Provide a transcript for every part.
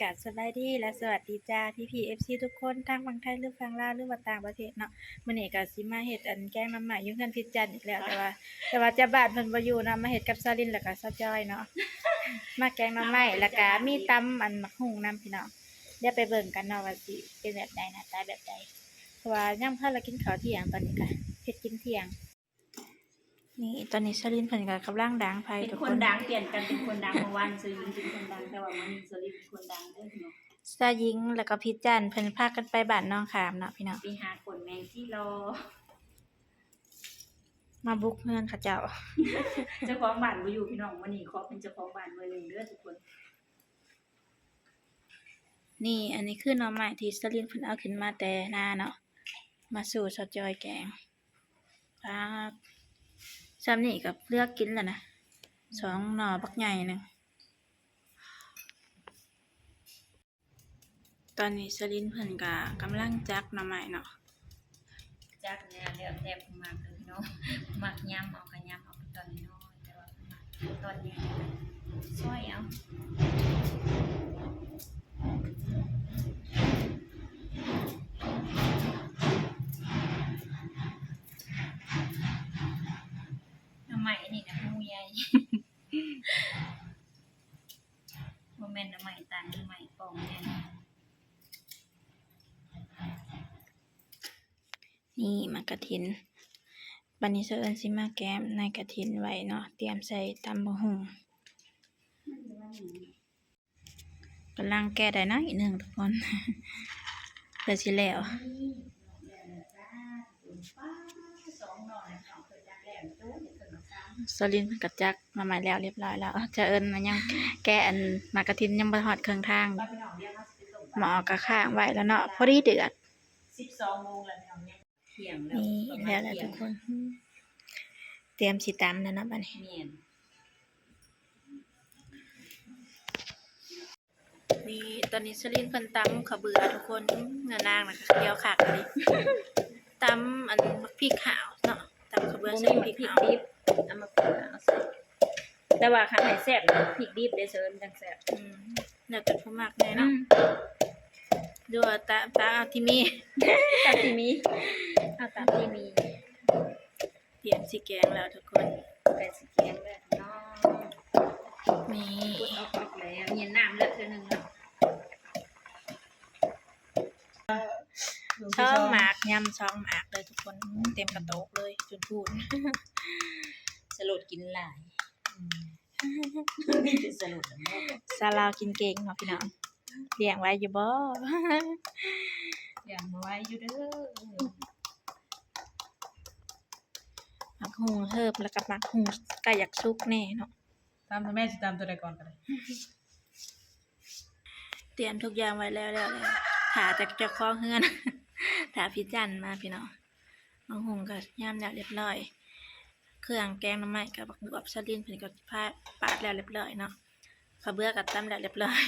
ກາບສະບາຍດີ ແລະ ສະຫວັດດີຈ້າ ພີ່ໆ ເອັຟຊີ ທຸກຄົນ ທັງຝັ່ງໄທ ຫຼື ຝັ່ງລາວ ຫຼືວ່າຕ່າງປະເທດເນາະ. ມື້ນີ້ກໍຊິມາເຮັດ ອັນ ແກງໜໍ່ໄມ້ຢູ່ເຮືອນພີ່ຈັນອີກແລ້ວ ແຕ່ວ່າ ແຕ່ວ່າເຈົ້າບ້ານເພິ່ນບໍ່ຢູ່ເນາະ ມາເຮັດກັບສາວລິນ ແລ້ວກໍສາວຈອຍເນາະ. ມາແກງໜໍ່ໄມ້ ແລ້ວກໍມີຕຳ ອັນ ໝາກຫຸ່ງນຳ ພີ່ນ້ອງ. ດຽວໄປເບິ່ງກັນເນາະວ່າຊິເປັນແບບໃດ ໜ້າຕາແບບໃດ ເພາະວ່າຍັງບໍ່ທັນໄດ້ກິນເຂົ້າທ່ຽງ ຕອນນີ້ກໍເຮັດກິນທ່ຽງ. ນີ້ ຕອນນີ້ສາວລິນເພິ່ນກໍກຳລັງດາງໄຟ ເປັນຄົນດາງ ທຸກຄົນ ປ່ຽນກັນເປັນຄົນດາງ. ເມື່ອວານສາວຍິງເປັນຄົນດາງ ແຕ່ວ່າມື້ນີ້ສາວລິນເປັນຄົນດາງເດີພີ່ນ້ອງ. ສາວຍິງ ແລ້ວກໍພີ່ຈັນ ເພິ່ນພາກັນໄປບ້ານໜອງຂາມເນາະ ພີ່ນ້ອງ ໄປຫາຂົນແມງຈີ່ລໍ່ ມາບຸກເຮືອນເຂົາເຈົ້າ. ເຈົ້າຂອງບ້ານບໍ່ຢູ່ ພີ່ນ້ອງ ມື້ນີ້ຂໍເປັນເຈົ້າຂອງບ້ານມື້ໜຶ່ງເດີທຸກຄົນ. ນີ້ ອັນນີ້ຄືໜໍ່ໄມ້ທີ່ສາວລິນເພິ່ນເອົາຂຶ້ນມາແຕ່ນາເນາະ ມາສູ່ສາວຈອຍແກງ. ປາດ ຊ່ຳນີ້ກໍເຫຼືອກິນແລ້ວນະ ສອງໜໍ່ບັກໃຫຍ່ໜຶ່ງ. ຕອນນີ້ສາວລິນເພິ່ນກໍກຳລັງຈັກໜໍ່ໄມ້ເນາະ ຈັກແລ້ວ ແລ້ວແຕ່ຜູ້ມັກເດີພີ່ນ້ອງ ມັກຫຍ້ຳເອົາກໍຫຍ້ຳເອົາ ຕອນນ້ອຍ ແຕ່ວ່າເພິ່ນມັກຕອນໃຫຍ່ ຊອຍເອົາ. ໜໍ່ໄມ້ອັນນີ້ນະ ຫູໃຫຍ່ ບໍ່ແມ່ນໜໍ່ໄມ້ຕັນ ໜໍ່ໄມ້ປ່ອງແມ່ນ. ນີ້ໝາກກະຖິນ ບັດນີ້ສາວເອິນຊິມາແກະໃນກະຖິນໄວ້ເນາະ ຕຽມໃສ່ຕຳບັກຫຸ່ງ. ກຳລັງແກະໄດ້ໜ້ອຍໜຶ່ງທຸກຄົນ ເພື່ອຊິແລ້ວ. ສາວລິນເພິ່ນກໍຈັກໜໍ່ໄມ້ແລ້ວຮຽບຮ້ອຍແລ້ວ ສາວເອິນຍັງແກະອັນໝາກກະຖິນຍັງບໍ່ຮອດເຄິ່ງທາງ ໝໍ້ກໍຄ້າງໄວ້ແລ້ວເນາະ ພໍດີເດືອດ. ສິບສອງໂມງແລ້ວພີ່ນ້ອງ ຍັງທ່ຽງແລ້ວ ນີ້ແລ້ວທຸກຄົນ ຕຽມຊິຕຳແລ້ວເນາະບັດນີ້. ແມ່ນ ນີ້ ຕອນນີ້ສາວລິນເພິ່ນຕຳເຂົ້າເບືອທຸກຄົນ ເນື້ອນາງນະຂຽວຄັກອີ່ຫຼີ ຕຳອັນໝາກພິກຫາວເນາະ ຕຳເຂົ້າເບືອໃສ່ໝາກພິກຫາວດິບ ເອົາໝາກພິກຫາວໃສ່ ແຕ່ວ່າຄັນໃຫ້ແຊບນະ ໝາກພິກດິບເດ້ ເຊີນຈັ່ງແຊບ. ອືມ ແລ້ວແຕ່ຜູ້ມັກແດ່ເນາະ ອືມ ຫຼືວ່າຕາມ ຕາມທີ່ມີ ຕາມທີ່ມີ ເອົາຕາມທີ່ມີ. ຕຽມຊິແກງແລ້ວທຸກຄົນ ໃກ້ຊິແກງແລ້ວພີ່ນ້ອງ. ນີ້ ປຸດອອກໆແລ້ວ ເຢັນນ້ຳແລ້ວເທື່ອໜຶ່ງເນາະ ສອງໝາກ ຍຳສອງໝາກເລີຍທຸກຄົນ ເຕັມກະໂຕກເລີຍ ຈູນໆ ສະຫຼຸດກິນຫຼາຍ ອືມ ມີແຕ່ສະຫຼຸດ ສາວລາວກິນເກັ່ງເນາະພີ່ນ້ອງ ລ້ຽງໄວຢູ່ບໍ່? ລ້ຽງບໍ່ໄວຢູ່ເດີ. ໝາກຫຸ່ງເຮີບ ແລ້ວກໍໝາກຫຸ່ງໃກ້ຢາກສຸກແນ່ເນາະ. ຕຳໂຕແມ່ ຊິຕຳໂຕໃດກ່ອນກໍໄດ້. ຕຽມທຸກຢ່າງໄວ້ແລ້ວ ແລ້ວ ແລ້ວ ຖ້າແຕ່ເຈົ້າຂອງເຮືອນ ຖ້າພີ່ຈັນມາພີ່ນ້ອງ. ໝາກຫຸ່ງກໍຍຳແລ້ວຮຽບຮ້ອຍ ເຄື່ອງແກງໜໍ່ໄມ້ກັບບັກບວບ ສາວລິນເພິ່ນກໍປາດແລ້ວຮຽບຮ້ອຍເນາະ. ເຂົ້າເບືອກໍຕຳແລ້ວຮຽບຮ້ອຍ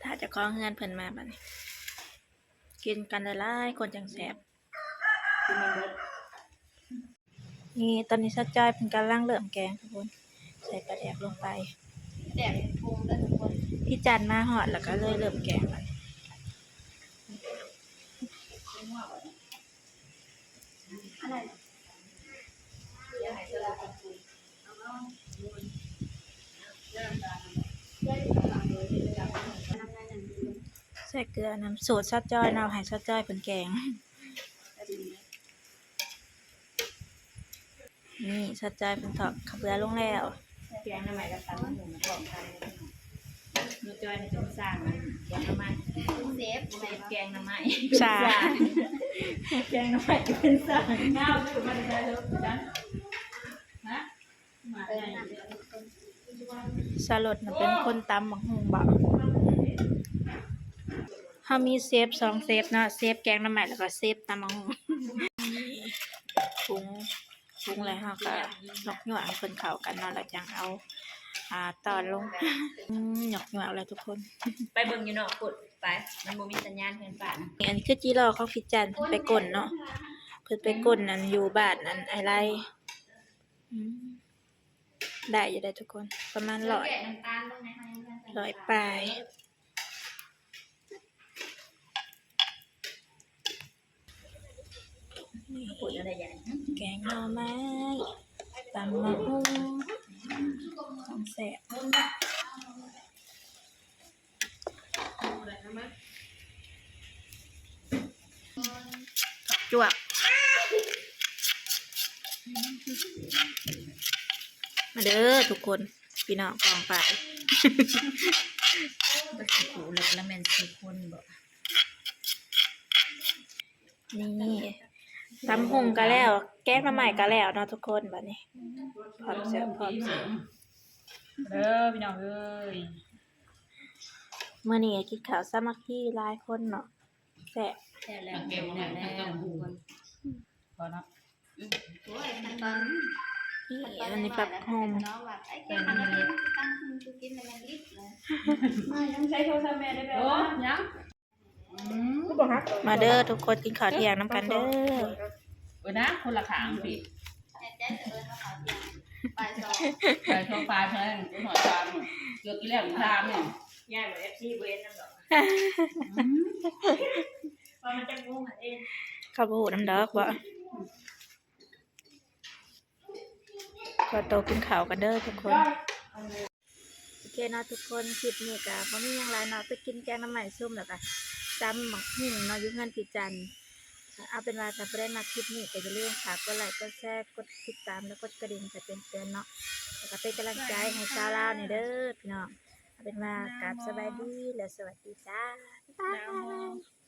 ຖ້າເຈົ້າຂອງເຮືອນເພິ່ນມາບັດນີ້ ກິນກັນຫຼາຍໆຄົນຈັ່ງແຊບ. ນີ້ ຕອນນີ້ສາວຈ້ອຍເພິ່ນກຳລັງເລີ່ມແກງທຸກຄົນ ໃສ່ປາແດກລົງໄປ ແດກປຸງເດີທຸກຄົນ. ພີ່ຈັນມາຮອດແລ້ວກໍເລີຍເລີ່ມແກງບັດນີ້. ໃສ່ເກືອນຳ ສູດສາວຈ້ອຍເນາະ ໃຫ້ສາວຈ້ອຍເພິ່ນແກງ. ນີ້ສາວຈ້ອຍເພິ່ນຖອກເຂົ້າເບືອລົງແລ້ວ. ແກງໜໍ່ໄມ້ກັບຕຳບັກຫຸ່ງພ້ອມກັນເລີຍ. ໜູຈ້ອຍນີ້ເປັນຊ່າງແກງໜໍ່ໄມ້ ເຊຟ ເຊຟແກງໜໍ່ໄມ້ ຊ່າງ ແກງໜໍ່ໄມ້ເປັນຊ່າງ. ສາລົດນະເປັນຄົນຕຳບັກຫຸ່ງບໍ? ເຮົາມີເຊຟສອງເຊຟເນາະ ເຊຟແກງໜໍ່ໄມ້ ແລ້ວກໍເຊຟຕຳບັກຫຸ່ງ. ປຸງ ປຸງແລ້ວເຮົາກໍຍົກຍົວະໃຫ້ເພິ່ນເຂົ້າກັນເນາະ ແລ້ວຈັ່ງເອົາ ອ່າ ຕອນລົງ. ອືມ ຍົກຍົວະແລ້ວທຸກຄົນ ໄປເບິ່ງຢູ່ນອກພຸ້ນ ໄປ ມັນບໍ່ມີສັນຍານເຮືອນບ້ານ. ອັນນີ້ຄືຈີ່ລໍ່ຂອງພີ່ຈັນ ເພິ່ນໄປກົ້ນເນາະ ເພິ່ນໄປກົ້ນອັນຢູ່ບ້ານອັນອ້າຍໄລ. ອືມ ໄດ້ຢູ່ເດ້ທຸກຄົນ ປະມານຮ້ອຍ ຮ້ອຍປາຍ. ແກງໜໍ່ໄມ້ ຕຳໝາກຫຸ່ງ ຂອງແຊບ ຈວກ ມາເດີທຸກຄົນ ພີ່ນ້ອງປ້ອງປາຍ ບໍ່ຊິຮູ້ແລ້ວ ລະແມ່ນສີ່ຄົນບໍ? ນີ້ ຕຳຫຸ່ງກະແລ້ວ ແກງໜໍ່ໄມ້ກະແລ້ວເນາະທຸກຄົນ ບາດນີ້ ພ້ອມເສີບ ພ້ອມເສີບ ເດີພີ່ນ້ອງເອີຍ ມື້ນີ້ກິນເຂົ້າສາມັກຄີຫຼາຍຄົນເນາະ ແຊບ ແຊບແລ້ວ ແຊບແລ້ວ ພໍເນາະ ນີ້ ອັນນີ້ຜັກຫອມ ມາເດີທຸກຄົນ ກິນເຂົ້າທ່ຽງນຳກັນເດີ ເອີນະ ຄົນລະຂ້າງພີ້ ບ່າຍສອງ ບ່າຍສອງປາຍເທົ່ານັ້ນ ເກືອບກິນແລ້ວ ຖາມນີ້ ຢ້ານເອັຟຊີບໍ່ເຫັນນຳດອກ ວ່າມັນຈັກໂມງຫັ້ນເດ້ ເຂົາບໍ່ຮູ້ນຳດອກບໍ ຂໍໂຕກິນເຂົ້າກັນເດີທຸກຄົນ. ໂອເຄເນາະທຸກຄົນ ຄລິບນີ້ກະບໍ່ມີຫຍັງຫຼາຍເນາະ ໄປກິນແກງໜໍ່ໄມ້ຊຸ່ມ ແລ້ວກະຕຳໝາກຫຸ່ງເນາະ ຢູ່ເຮືອນພີ່ຈັນ. ເອົາເປັນວ່າຖ້າຜູ້ໃດມັກຄລິບນີ້ກະຢ່າລືມຝາກກົດໄລ ກົດແຊ ກົດຕິດຕາມ ແລະ ກົດກະດິ່ງເພື່ອແຈ້ງເຕືອນເນາະ ແລ້ວກະເປັນກຳລັງໃຈໃຫ້ຊາວລາວແດ່ເດີພີ່ນ້ອງ. ເອົາເປັນວ່າກາບສະບາຍດີ ແລະ ສະຫວັດດີຈ້າ ບາຍບາຍ.